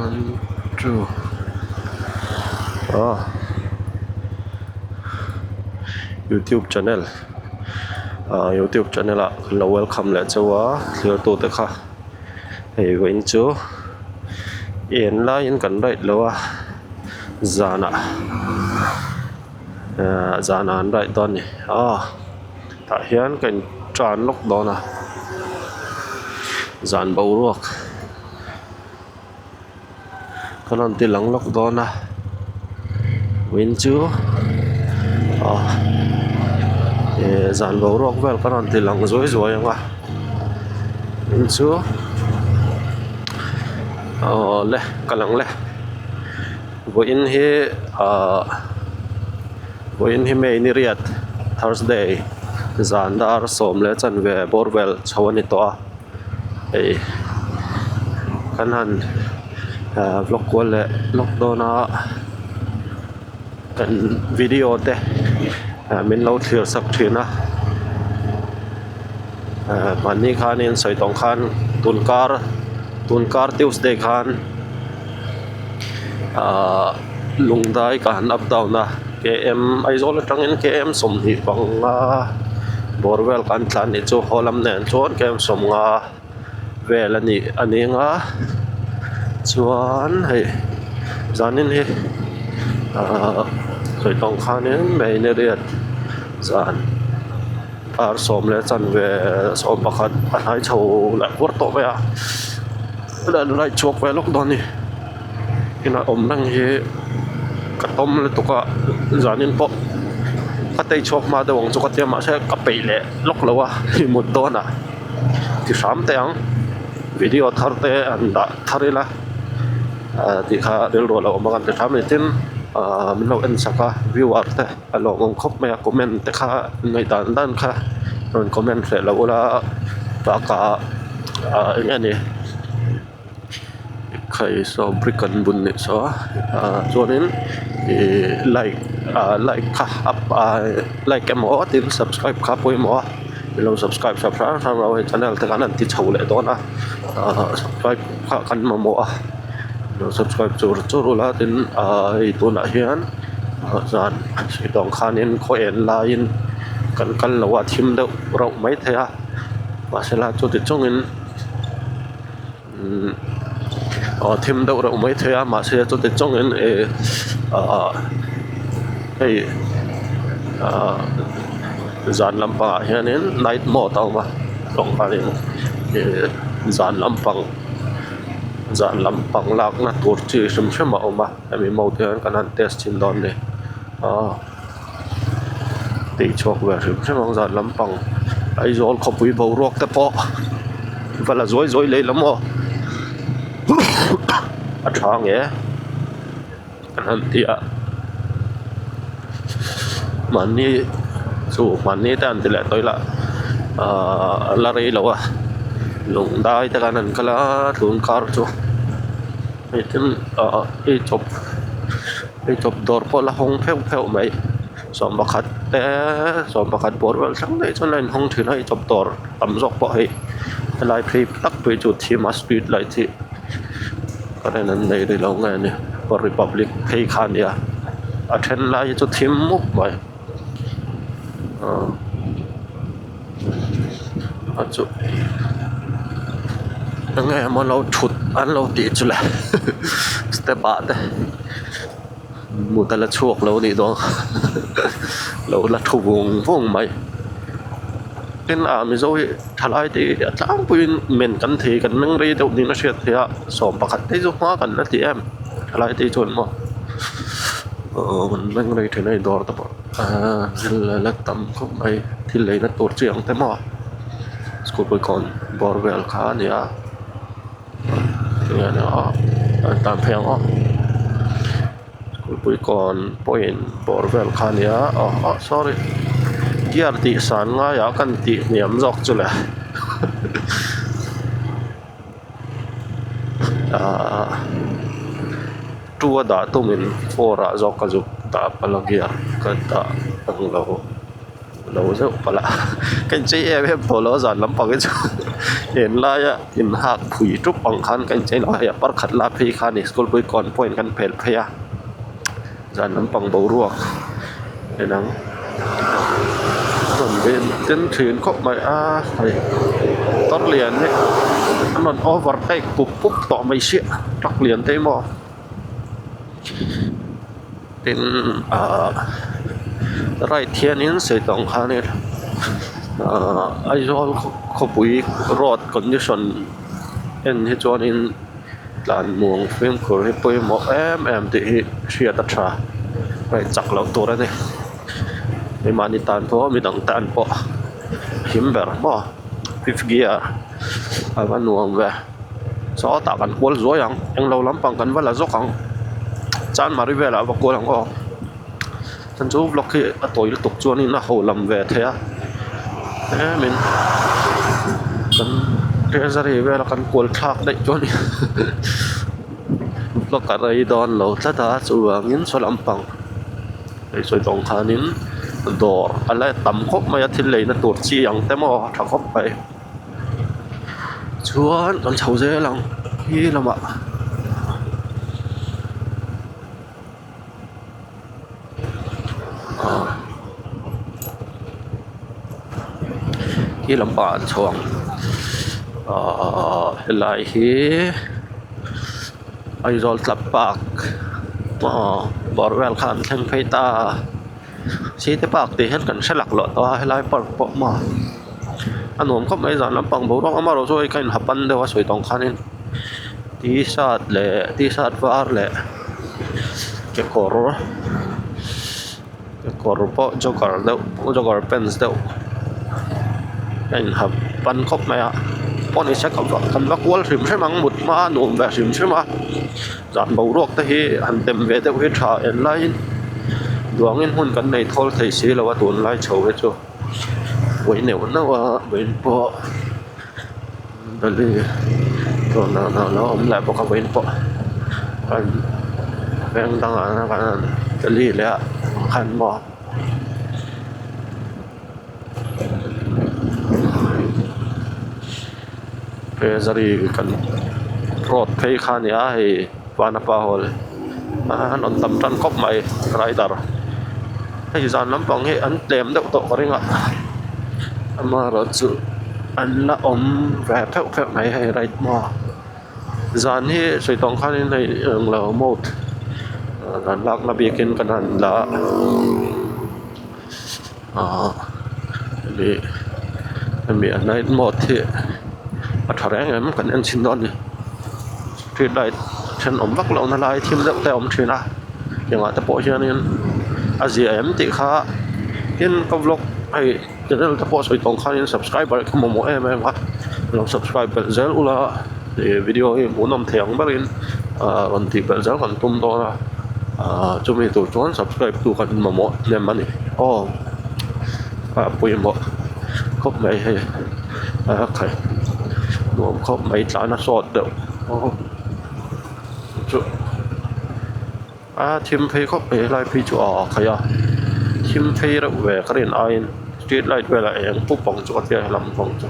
One two ah youtube channel ah youtube channel ah kan lo welcome leh chauh a thlir tu te kha hei vawiin chu en laiin kan ride lo a zanah ah zanah an ride dawn a ni ah tah hian ka in tan lawk dawn a zan boruak. Ka rawn ti lang lawk dawn a win chu ah eh zan boruak vel ka rawn ti lang zuai zuai ang a win chu aw le ka lang le vawiin hi ah vawiin hi May ni riat Thursday zan dar sawm leh chanve bawr vel chho a ni tawh a. Hei kan han ah vlog kual leh lawk dawn a kan video te ah min lo thlir sak thin a ah mahni khanin sawi tawng khan tun kar tun kar tuesday khan ah lungdai ka han up down a km Aizawl atangin km 20 panga bawr vel kan tlan nih chu haw lam nen chuan km 50 vel a nih a ni ang a chuan hei zanin hi ahh sawi tawng khanin May ni riat zan ar sawm leh chanve 11 a hnai chho leh kuar tawh mai a la chhuak ve lawk dawn a ni. Inah awm reng hi ka tawm lutuk a zanin pawh ka tei chhuak hma deuh ang chu ka tia mahse ka peih leh lawk lo a hei mut dawnah ti hram teh ang video thar te an dah thar ila ah tih kha rilru a lo awm a kan ti hram a ni tin ah min lo en sak a viewer te a lawmawm khawp mai a comment te kha ngaih dan dan kha rawn comment hreh loh ula bakah ah eng nge ni. Khai saw brick an bun nih saw ah chuanin ihh like ah like kha like emaw tin subscribe kha pawimawh a ilo subscribe sak hram hram rawh hei channel te khan an ti chho leh dawn a ah subscribe kha kan mamawh a lo subscribe chur chur ula tin ah hei tunah hian zan tawng khanin khaw en laiin kan kal lo a thim deuh rauh maithei a mahsela chuti chungin. Umm aw thim deuh reuh mai thei a mahse chuti chungin ih ah hei ah zan lampangah hianin night mode a awm a tawng khanin ih zan lampang zan lampang lakna tur chi hrim hrim a awm a hemi mode hian kan han test chhin dawn a ni aw. Tih chhuak ve hrim hrim ang zan lampang Aizawl khawpui boruak te pawh va la zuai zuai leh lam aw a tha nge kan han ti a mahni chu mahni te an ti leh tawh ila ahh la rei lo a lung dai te khan an kal a tun kar chu hei tin ahh hei chawp. Hei chawp dawr pawh la hawng pheuh pheuh mai 11 te 11 bawr vel thleng daih chuan a inhawng thin a hei chawp dawr tam zawk pawh hei helai phei tak phei chu thim a street light hi current an nei rih lo nge a ni republic phei kha a nia a then lai hi chu thim mup mai ahh a chu enge maw lo thut an lo tih chu le step ah te mut a la chhuak lo anih dawn lo la thu vung vung mai tin ah mizo hi thalai te hi a tlangpuiin men kan thei kan meng rei deuh niin a hriat theih a 11 te chu hma kan la ti em thalai te chuan maw aw kan meng rei thin a dawr te pawh. Ahh thil la tam khawp mai thil leina tur chi ang te maw school kawn bawr vel kha a ni a enge aw an tan phei ang aw school pui kawn pawhin bawr vel kha a ni a aw aw sorry gear tih san ngaiah kan tih hniam zawk chu le ahh two a dah tumin four ah zawk ka zuk dah palh a gear ka dah ang lo lo zeuh palh a ka inchei em em tawh lo a zan lampang hi chu. En laia inhak phui tup ang khan ka inchei lo a hei a parkhat la phei kha a ni school pui kawn point kan pel phei a zan lampang boruak en ang a rawn ven ten thin khawp mai a hei motor lian hi an rawn overtake pup pup tawh mai sia truck lian te hi maw. Tin ahh right hianin sawi tawng khanin ahh Aizawl khawpui road condition en hi chuanin tlan muang fimkhur hi pawimawh em em tih hi hriat a tha right chak loh tur a ni keimahni tan pawh midang tan pawh him ber maw fifth gear a va nuam ve. Sawtah kan kual zuai ang englo lampang kan va la zawk ang chanmari velah va kual ang aw chuan chu vlog hi a tawi lutuk chuanin a ho lam ve thei a tlemin kan treasury vela kan kual thlak daih chuan vlog a rei dawn lo tlat a chuvangin saw lampang hei sawi tawng khanin dawr a la tam khawp mai a thil leina tur chi ang te maw a tha khawp mai. Chuan kan chho zel ang khi lamah ah khi lampangah an chho ang ahh helai hi Aizawl club park aw bawr vel kha an thleng phei ta. City park tih hian kan hre laklawh tawh a helai park pawh maw a nuam khawp mai zan lampang boruak amaherawh chu hei ka inha pan deuh a sawi tawng khanin t-shirt leh t-shirt var leh kekawr kekawr pawh jogger deuh jogger pants deuh a inha pan khawp mai a pawh ni se kan va kual hrim hrim ang mut hma a nuam ve hrim hrim a. Zan boruak te hi han tem ve deuh hi tha en laiin duangin hmun kan nei thawl thei si lo a tunlai chho hi chu buai neuh neuh a vawiin pawh Delhi rawn a lo awm leh bawk a vawiin pawh kan veng dangah khan Delhi leh ah khan maw. Treasury kan road phei kha a ni a hei vanapa hall an rawn tam tan khawp mai rider hei zan lampang hi an tlem deuh tawh ka ring a amaherawhchu an la awm ve pheuh pheuh mai hei right maw zan hi sawi tawng khanin hei englo mode an lakna bikin kan han la a. Ahh hemi hemi a night mode hi a tha reng em kan en chhin dawn a ni street light thenawm vak lohna lai thim deuh te a awm thin a engah te pawh hianin a zia em tih kha tin ka vlog hei channel te pawh sawi tawng khanin subscriber ka mamawh em em a lo subscribe belh zel ula ih video hi hmuhnawm thei ang berin ah rawn tih belh zel kan tum dawn a ah chumi tur chuan subscribe tu kan mamawh hnem a ni aw a pawimawh khawp mai hei a khai nuam khawp mai tlan a sawt deuh aw chu a thim phei khawp mai helai phei chu a khai a thim phei reuh ve ka rin aiin street light velah eng pup ang chu ka tia helam pang chu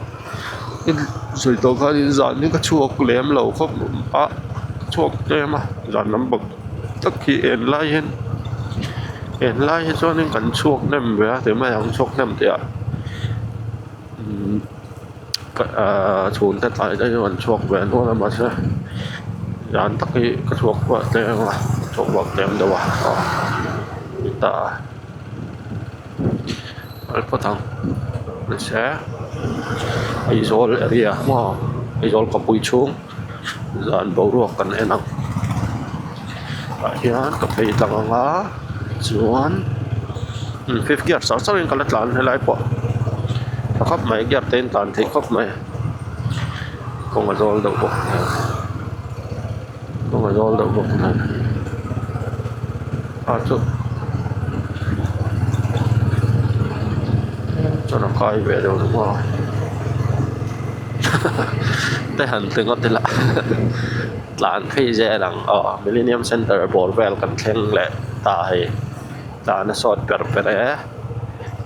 sawi tawh khanin zan hi ka chhuak lem lo khawp a ka chhuak tlem a zan lam bawk tak hi en lai hian en lai hi chuanin kan chhuak hnem ve a ti mai ang chhuak hnem tih ah umm ahh chhun te tlai te chu an chhuak ve nual a mahse zan tak hi ka chhuak vak tlem a chhuak vak tlem deuh a aw ta kal phawt ang mahse Aizawl area maw Aizawl khawpui chhung zan boruak kan en ang tah hian ka phei tlang ang a chuan fifth gear char char in ka la tlan helai pawh tha khawp mai gear te in tlan theih khawp mai kawng a zawl deuh bawk nen kawng a zawl deuh bawk nen a chu chuan a kai ve deuh ni maw te han ti ngawt ila tlan phei zel ang aw millennium center bawr vel kan thleng leh ta hei tlan a sawt per per e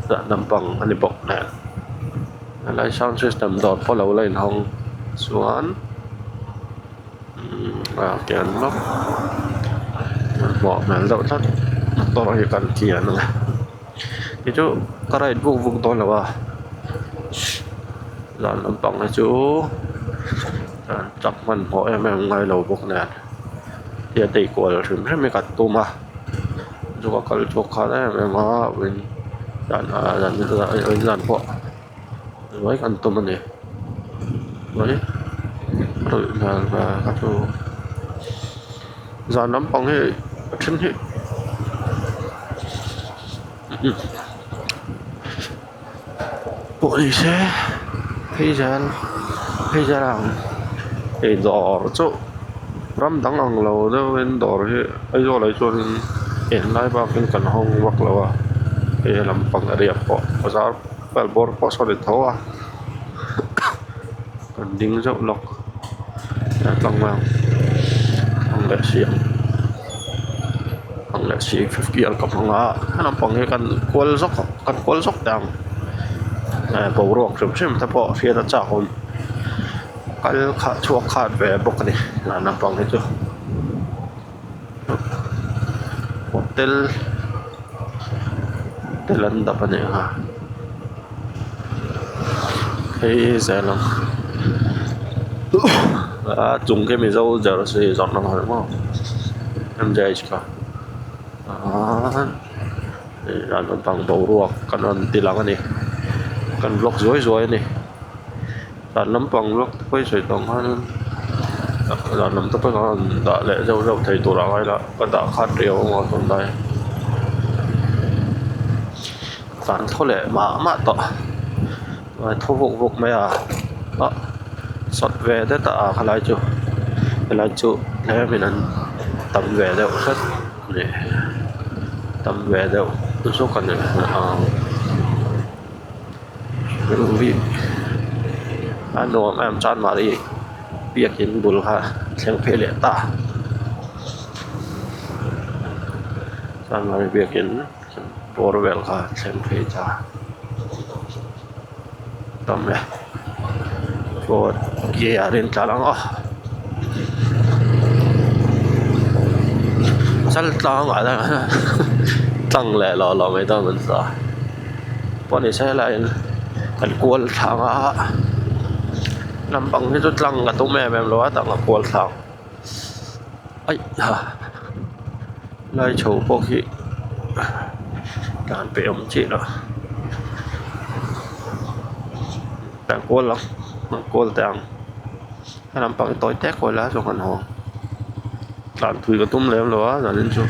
tlan lampang a ni bawk nen. Helai sound system dawr pawh lo la inhawng chuan ah kian lawk hmuh hmel deuh tlat motor hi kan kian ang e keichu ka ride vuk vuk dawn lo a zan lampang hi chu chak hmanhmawh em em ngai lo bawk nen tia tei kual hrim hrim hi ka tum a. Chu ka kal chhuak khan em em a in zan pawh mai kan tum a ni mai ruih hmel ve kha chu zan lampang hi a then hi pawh ni se phei zel phei zel ang hei dawr chu ram dang ang lo deuhin dawr hi Aizawl ah hi chuanin enlai bakin kan hawng vak lo a hei he lampang area pawh bazar vel bawr pawh sawn a ni tho a kan ding zeuh lawk a tlang mai ang tlang leh si ang tlang leh si fifty ang ka hmang a he lampang hi kan kual zawk kan kual zawk teh ang eh boruak hrim hrim te pawh hriat a chak awm kal kha chhuak khat ve bawk a ni hnah lampang hi chu hotel hotel an dap a nih kha hei zel ang a chung khi mizo jersey zawrhna ang maw M J H kha aaa hnah lampang boruak kan rawn ti lang a ni kan vlog zuai zuai a ni. Dan lampang vlog te pawh i sawi tawh ang khanin dan lam te pawh khan rawn dah leh zeuh zeuh thei tur ang aila ka dah khat riau ang a tunlai tlan thaw leh mah mah tawh thaw vuk vuk mai a ah sawt ve det a khalai chu helai chu tlemin an tam ve deuh hret a ni tam ve deuh zawk a ni ang. A nuam em chuan mahni biakin bul kha thleng phei leh ta chuan mahni biakin bawr vel kha thleng phei ta tam e chuan gear in tlar ang aw chal tlang ah tlang leh lawh lawh mai dawn an sa. Pawh ni se helaiin kan kual thlang a lampang hi chu tlang a tum em em lo a tang a kual thlang aih ha lai chho pawh khi tlan peih awm chiah lo kan kual ang kan kual teh ang he lampang hi tawi tek hawi lai chuan kan haw tlan thui ka tum lem lo a zanin chu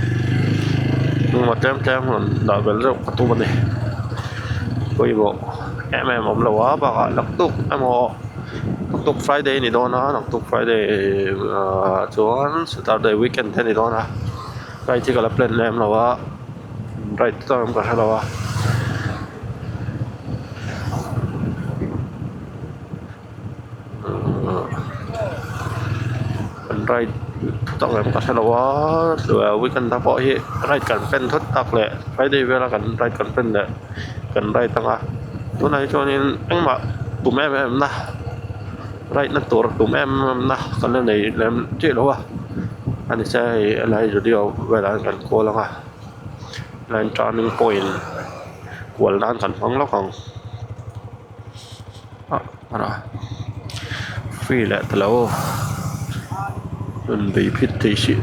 engemaw tlem tlem rawn dah belh zeuh ka tum a ni pawimawh em em awm lo a bakah naktuk emaw naktuk friday a ni dawn a naktuk friday ah chuan saturday weekend te a ni dawn a ride hi ka la plan lem lo a ride te chuan ka hre lo a. An ride thut ang em ka hre lo a weekend ah pawh hi ride kan pen thut tak leh friday vela kan ride kan pen leh kan ride anga tunah hi chuanin engmah tum em em na ride na tur tum em em na kan la nei lem chiah lo a ani se hei helai zudio velah hian kan kawl anga line turning point kual nan kan hmang lawk ang. Free leh ta lo rawn bei phit thei si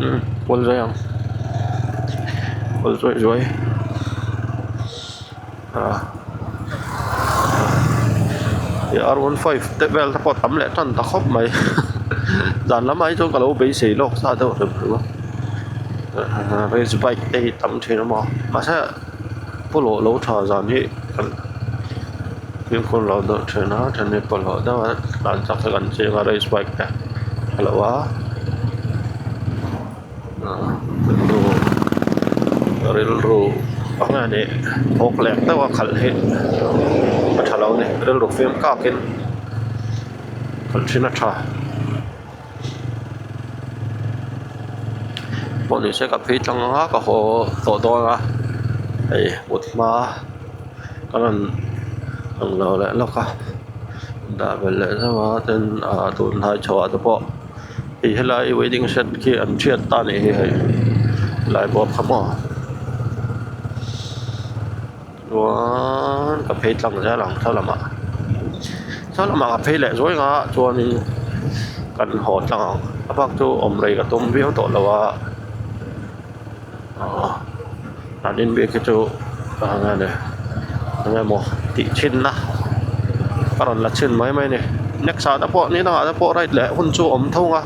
umm kual zai ang kual zuai zuai ah r 15 te vel te pawh a tam leh tan ta khawp mai zan lamah hi chuan ka lo beisei lawk sa deuh reng reng a race bike te hi tam thin a maw mahse. Pawlawh lo tha zan hi kan fimkhur lo deuh thin a then hi pawlawh deuh a tlan chak hi kan ching a race bike te a lo a rilru rilru eng nge ni thawk leh deuh a khalh hi a tha lo a ni rilru fim kak in khalh thin a tha. Pawh ni se ka phei tlang anga ka haw tawh dawn a hei mut hma. Ka rawn lang lo leh lawk a dah belh leh zauh a tin ah tunlai chho ah te pawh hei helai wedding shed khi an thiat ta anih hi hei helai bawr kha maw chuan ka phei tlang zel ang thla lamah thla lamah ka phei leh zuai ang a chuanin kan haw tlang ang a bak chu awm rei ka tum viau tawh lo a. An inbiak hi chu eng nge ni eng nge maw tih chhin na a rawn la chhin mai mai a ni next ah te pawh ni dangah te pawh ride leh hun chu a awm tho ang a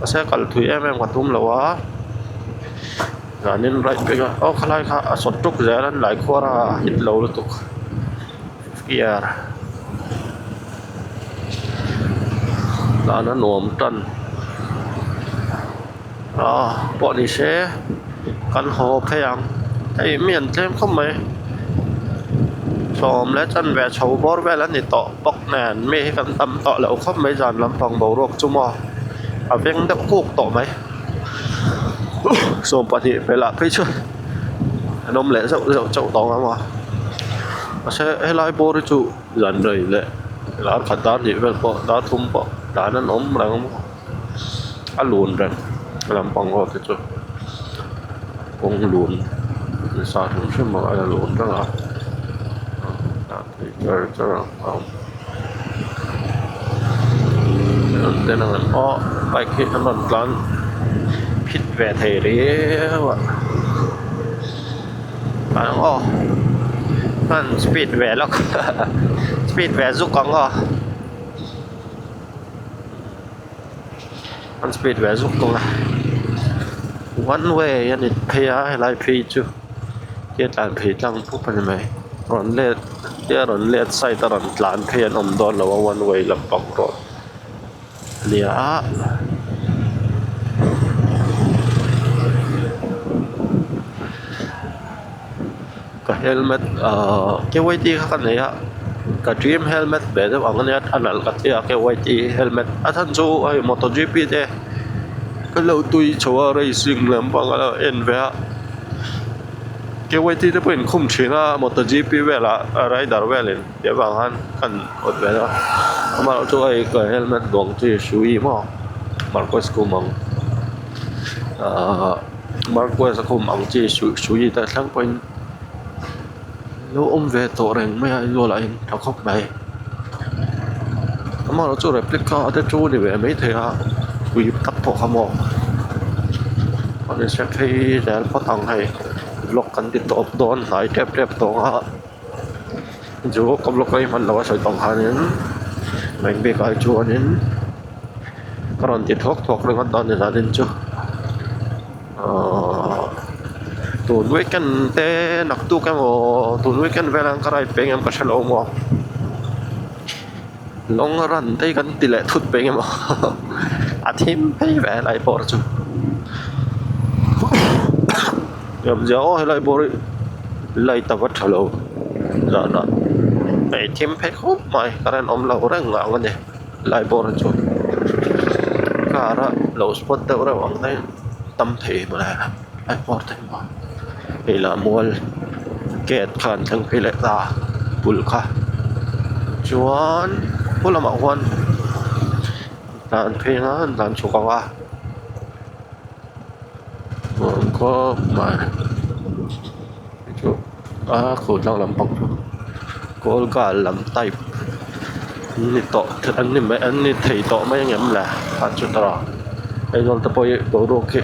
mahse kal thui em em ka tum lo a zanin ride phei kha aw khalai kha a sawt tuk zel a lai khuar a hit lo lutuk gear tlan a nuam tan. Aw pawh ni se kan haw phei ang hei mi an tlem khawp mai sawm leh chanve chho bawr vel a ni tawh bawk nen mi hi kan tam tawh loh khawp mai zan lampang boruak chu maw a veng deuh kuk tawh mai 20 velah phei chuan an awm leh zeuh zeuh chauh tawh ang a mahse helai bawr hi chu zan rei leh lar khat dar hnih vel pawh dar thum pawh dan an awm reng a maw. A lun reng lampang aw te chu kawng lun nasa hrim hrim a a lun reng a tah phei char char ang a awm aw bike hi an rawn tlan phit ve thei riau a aw hman speed ve lawk speed ve zuk ang aw. An speed ve zuk thung a one way a ni phei a helai phei chu ke tlan phei tlang pup a ni mai rawn let tia rawn let side a rawn tlan phei an awm dawn lo a one way lampang road a ni a. Ka helmet ahh K Y T kha ka nei a ka dream helmet ve deuh ang ania a nalh ka tia K Y T helmet a chhan chu hei moto G P te ka lo tui chho a racing lampang a lo en ve a K Y T te pawh in khum thin a moto G P velah rider velin tih avang khan kan awt ve deuh a amaherawhchu hei ka helmet duang chi hrui maw marquez khum ang ahh. Marquez a khum ang chi hrui te thleng pawhin lo awm ve tawh reng mai a Aizawl ah hian tha khawp mai amaherawhchu replica te chu ni ve maithei a ui tak pawh kha maw a ni se phei zel phawt ang hei vlog kan ti tawp dawn hnai tep tep tawh ang a chu ka vlog a hi hman loh a sawi tawng khanin main bik ah hi chuanin. Ka rawn ti thuak thuak ringawt dawn ni zanin chu ahh tun weekend te naktuk emaw tun weekend velah ka ride peng em ka hre lo maw long run te hi kan ti leh thut peng emaw a thim phei ve helai bawr chu awmzia aw helai bawr hi light a va tha lo zanah hei thim phei khawp mai current awm lo reng ang a ni. Lai bawr chu car a lo spot deuh reuh ang mai tam thei mawle lai bawr te hi hei lah mual gate kha an thleng phei leh ta kulh kha chuan pu lamah khuan tlan phei anga an tlan chhuk ang a nuam khawp mai chu a khu tlang lampang chu kawlka lam type an ni tawh an ni mai an ni thei tawh mai ang em le a chu tawh Aizawl te pawh hi boruak hi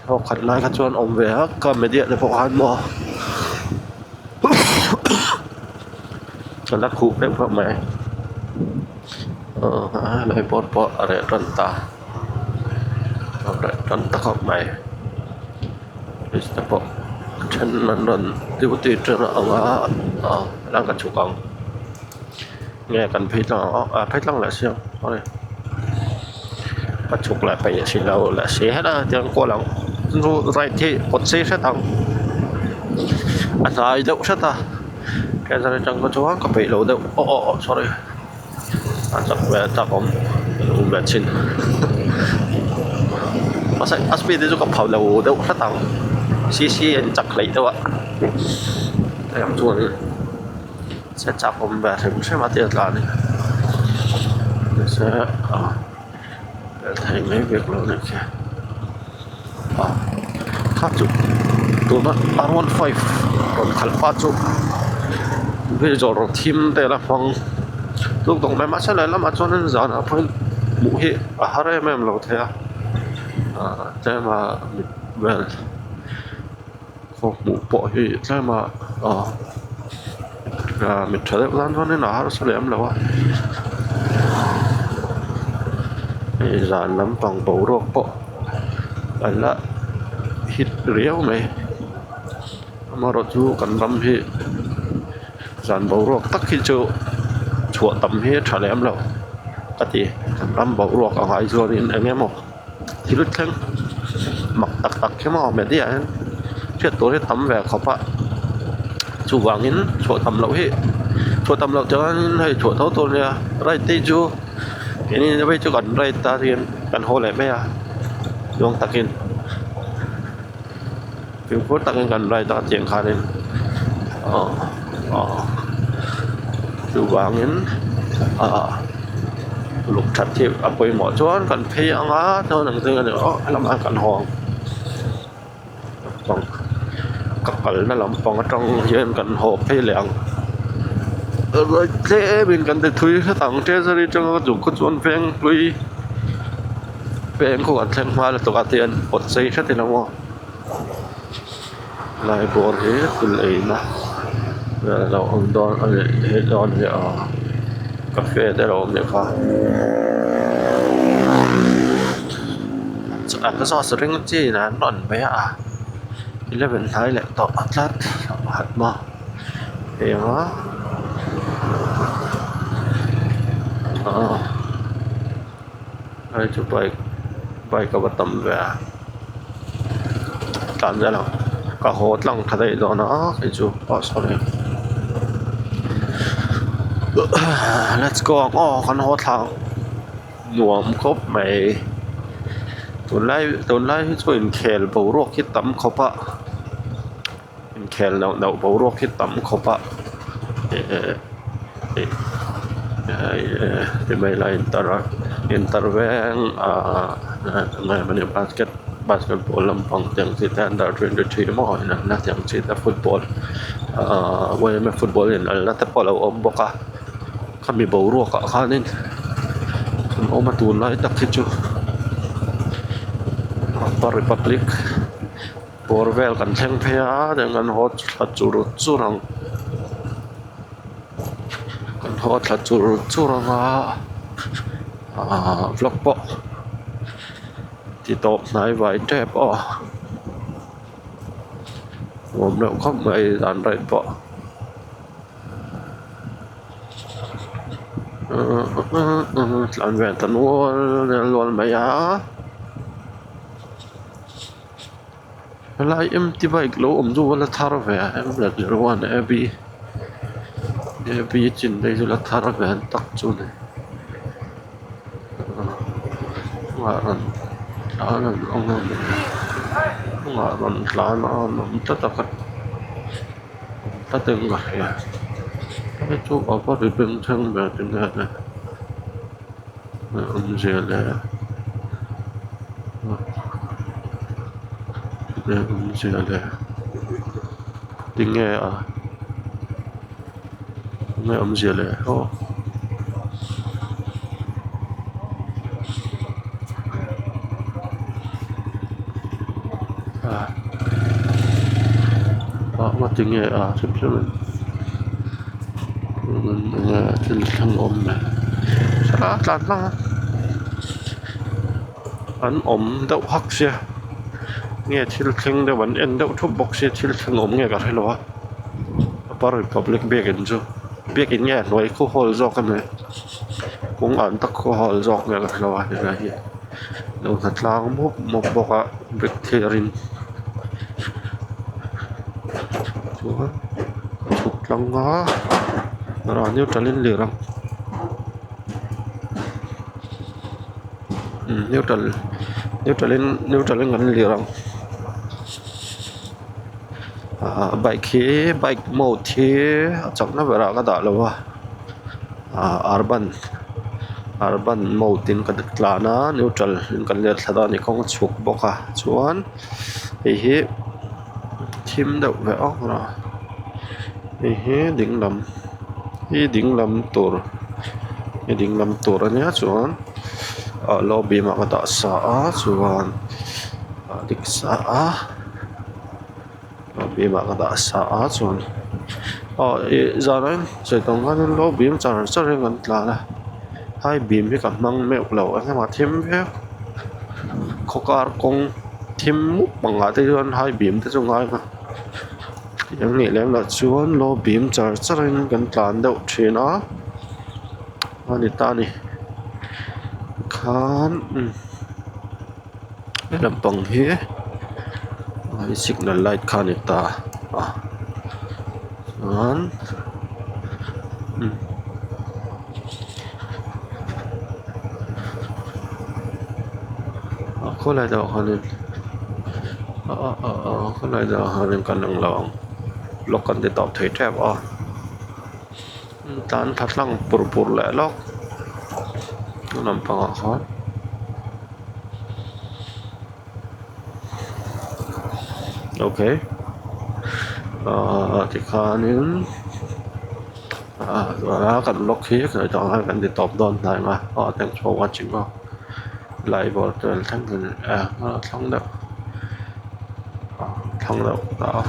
haw khat lai kha chuan awm ve a ka media te pawh khan maw ka la khuh deuh khawp mai aw helai pawh pawh a reh tan ta a reh tan ta khawp mai. Te pawh then an rawn duty ṭan ang a ah helai ka chhuk ang nge kan phei tlang ang ah phei tlang leh si ang sorry ka chhuk leh peih si lo leh si helai ah tiang kual ang chu right hi kawt sei hret ang a hnai deuh hret a tlem atang te chuan ka peih lo deuh aw aw sorry. A chak ve a chak awm ka lo ve chhin mahse a speed hi chu ka phal lo deuh hret ang c c a in chak hleih deuh a. Hei ang chuanin se chak awm ve hrim hrim a tia tlan hi mahse ah pel thei mai bik lo anih khi ah kha chu tuna r 15 rawn khalh pa chu bridge zawh rawh thim te la hmang tluk tawk mai mahse lehlamah chuanin zanah pawhin hmuh hi a har em em lo thei a ah tlema mit vel. Khaw hmuh pawh hi tlema ah mit tha deuh tan chuanin a harsa lem lo a hei zan lampang boruak pawh a la hit riau mai amaherawh chu kan ram hi zan boruak tak hi chu chhuah tam hi a tha lem lo ka ti kan ram boruak ang ai chuanin eng emaw. Thil thleng mak tak tak hi maw media ah hian hriat tur hi a tam ve khawp a chuvangin chhuah tam loh hi chhuah tam loh chuan hei chhuah tho tur ania ride te hi chu keini phei chu kan ride ta hian kan haw leh mai a zawng takin fimkhur takin kan ride a tiang khanin ah ah chuvangin ah uluk that hi a pawimawh chuan kan phei ang a chuan ang chu ani aw helamah kan haw ang lampang ka kalna lampang atang hian kan haw phei leh ang tlemin kan ti thui hret ang treasury atanga ka chung khaw chuan veng hlui peng khu an thleng hma lutuk a tian pawt sei hret ila maw lai bawr hi thil eina vel a lo awm dawn a ni hei dawn hi aw cafe te a lo awm leh kha an exhaust ring chi in an rawn mai a eleven hnai leh tawh tlat pakhat maw hei anga aw. Hei chu bike bike a va tam ve a tlan zel ang ka haw tlang tha daih dawn a hei chu oh sorry let's go ang aw kan haw thla ang nuam khawp mai tunlai tunlai hi chu inkhel boruak hi tam khawp a inkhel neuh neuh boruak hi tam khawp a ti mai la intar a intar veng ahh eng nge mawni basket basketball lampang te ang chi te under 23 maw inelna te ang chi te football ahh yma football inelna te pawh a lo awm bawk a khami boruak ah khanin an awm a tunlai tak hi chu upper republic. Bawr vel kan thleng phei a tiang kan haw thla chur chur ang kan haw thla chur chur ang a ahh vlog pawh ti tawp hnai vai tep aw nuam reuh khawp mai dan rate pawh tlan ve ta nual nual mai a. Helai empty bike lo awm chu a la thar ve a m z zero one a b a b chin phei chu la thar ve ang tak chu a ni hnungah rawn tlan an awm a hnungah rawn tlan a an awm tlat a ka awm tlat in ka hria hei chu a va ri bengchheng ve tinge le awmzia le awmzia le tinge a enge awmzia le aw ah ngatinge a hrim hrim in enge thil thleng awm le a tlan hlang a an awm deuh hak sia nge thil thleng deuh an en deuh thup bawk sia thil thleng awm nge ka hrelo a upper republic biakin chu biakin nge a hnuai khu hall zawk a ni kawng an tak khu hall zawk nge ka hrelo a helai hi lo hnatlang mup mup bawk a brick thir in chuan a chhuk tlang a neutral in lir ang umm neutral neutral in neutral in kan lir ang. Ahh bike hi bike mode hi a chakna berah ka dah lo a ahh urban urban mode in ka tlan a neutral in kan let thla dawn a ni kawng a chhuk bawk a chuan hei hi thim deuh ve awk a hei hi ding lam hi ding lam tur hi ding lam tur a nia chuan ah low beam ah ka dah sa a chuan ah dik sa a. Low beam ah ka dah sa a chuan aw ih zanah hian sawi tawng khanin low beam char char in kan tlan a high beam hi ka hmang meuh lo engemaw a thim viau khaw kar kawng thim mup ang ah te chuan high beam te chu ngai a eng nih lem loh chuan low beam char char in kan tlan deuh thin a a ni ta a ni khan umm. He lampang hi signal light kha a ni ta a chuan ah khawlai deuh ah khanin ah ah ah khawlai deuh ah khanin kan lang lo ang vlog kan ti tawp thei tep a tlan thla tlang pur pur leh lawk lampangah khan. Okay ahh tikhanin ahh tuna kan vlog hi kan ti tawp dawn hnai ang a aw thanks for watching aw live aw thleng thleng deuh. Thlang deuh ta a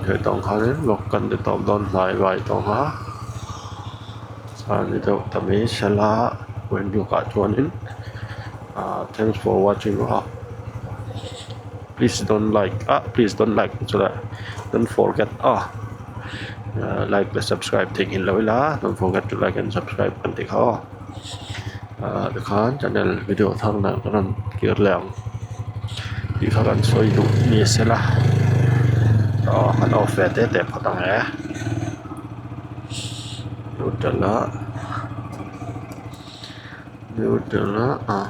hetah khanin vlog kan ti tawp dawn hnai vai tawng a chuan ni deuh ta mai sela facebook ah chuanin ah thanks for watching aw please don't like ah please don't like chu lah don't forget aw like leh subscribe theihnghilh lo ila don't forget to like and subscribe kan tih kha aw. Ahh tikhan channel video thar nen ka rawn kir leh ang tih kha kan sawi duh ni sela aw kan off ve te te phawt ang e neutral a neutral a ah.